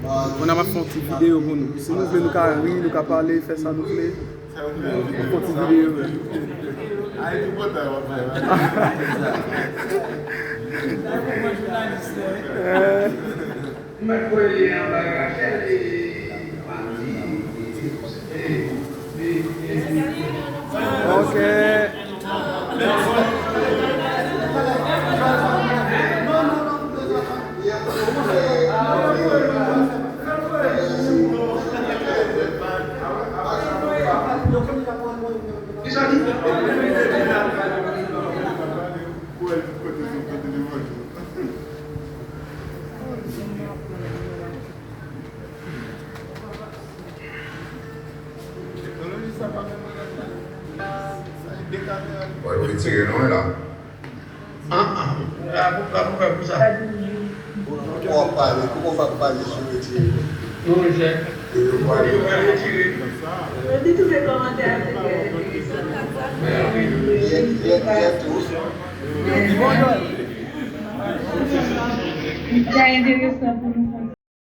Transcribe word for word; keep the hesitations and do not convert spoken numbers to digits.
Kounye a m ap fè yon ti videyo pou nou. Si nou vle, nou ka ri, nou ka pale, fè sa nou vle. Yon ti videyo. Ok. Mwen retire non la. An an. Apou apou fè pou sa. Pou w ap pale, pou w ap pale sou retire. Nou jè. E yo pale. Yo pale retire. Mwen te twouve kòmantè a te trè enteresan. Yè, yè, yè tou. Li trè enteresan pou nou.